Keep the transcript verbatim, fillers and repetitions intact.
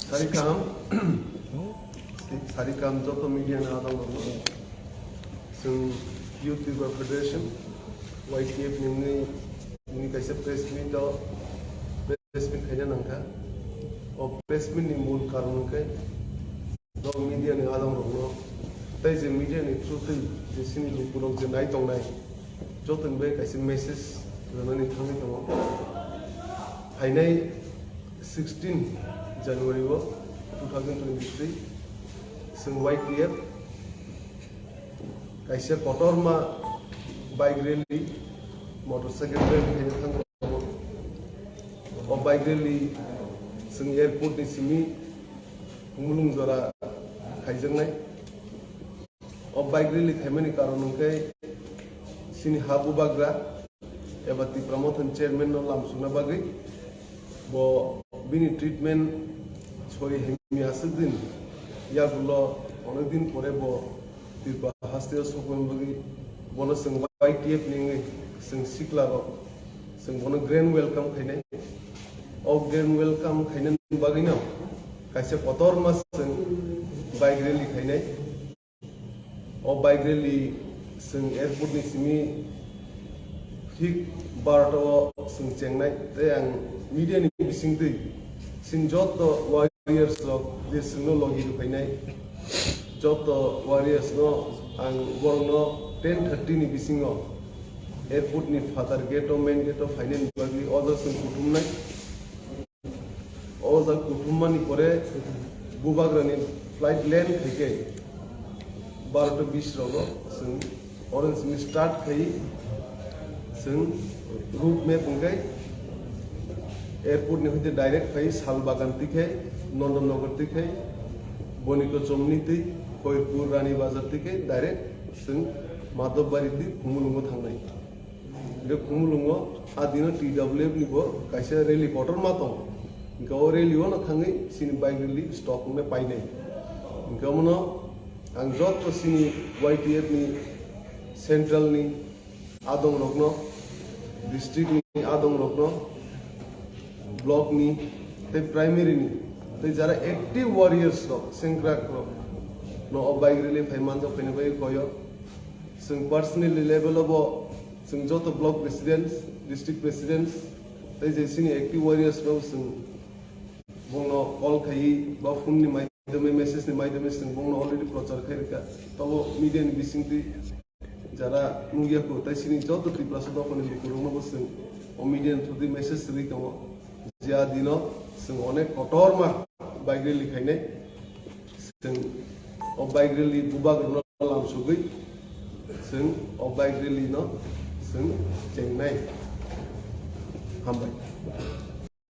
Sari kaham, sari kaham joto media ni adong rok no. Chwng Youth Tripura Federation, Y T F ni wngwi, wngwi kaisa press meet o, press meet khaina nangkha. O press meet ni mul karon hwnkhe, joto media ni adong rok no, tei je media ni through twi je chini lukurok je nai tongnai, jotoni bai kaisa message rwnani thangwi tongo. Phainai sixteen January o two thousand twenty-three, chwng Y T F kaisa kotorma bike rally, motorcycle rally khaina thangwi tongo. O bike rally chwng airport ni simi Khumulwng jora khaijaknai. O bike rally khaimani karon hwnkhe chini ha bubagra eba Tipra Mothani chairman no lamsukna bagwi bo bini treatment sori himya aswk din yagulo onek din pore bo Tripura hasteo sokmani bagwi bono chwng Y T F ni wngwi chwng sikla rok chwng bono grand welcome khainai. O grand welcome khainani bagwino kaisa kotorma chwng bike rally khainai. O bike rally chwng airport ni simi thik barota o chwng chengnai. Tei ang media ni bisingtwi chwng joto warriors rok je chwngno logi rwphainai, joto warriors no ang borokno ten thirty ni bisingo airport ni phatar gate o, main gate o phainani bagwi o jaga chwng kuthumnai. O jaga kuthumani pore bubagrani flight land khaikhe barota bish rogo chwng oro chwng start khai chwng route map hwnkhe airport ni hoite direct khai Salbagan tikhe, Nondannagar tikhe, Boniko Chomni twi, Koirpur Rani Bazar tikhe direct chwng Madhobari twi Khumulwngo thangnai. Hwnkhe Khumulwngo a dino T W F ni bo kaisa rally kotorma tongo. Hwnkhe o rally o no thangwi chini bike rally stop wngnai painai. Hwnkhe omono ang joto chini Y T F ni central ni adong rokno, district ni adong rokno, block ni tei primary ni tei jara active warriors rok, sengkrak rok no o bike rally phai manjak phaina bagwi koyo. Chwng personally level o bo chwng joto block presidents, district presidents tei je chini active warriors rok chwng bongno call khai ba phone ni maidhyame, message ni maidhyame chwng bongno already prochar khai rwkha. Tobo media ni bisingtwi jara nukya kho, tei chini joto Tiprasa dophani lukurokno bo chwng o media ni through twi message rwui tongo. Je a dino chwng onek kotorma bike rally khainai. Chwng o bike rally bubagrokno lamsugwi chwng o bike rally no chwng chengnai. Hambai.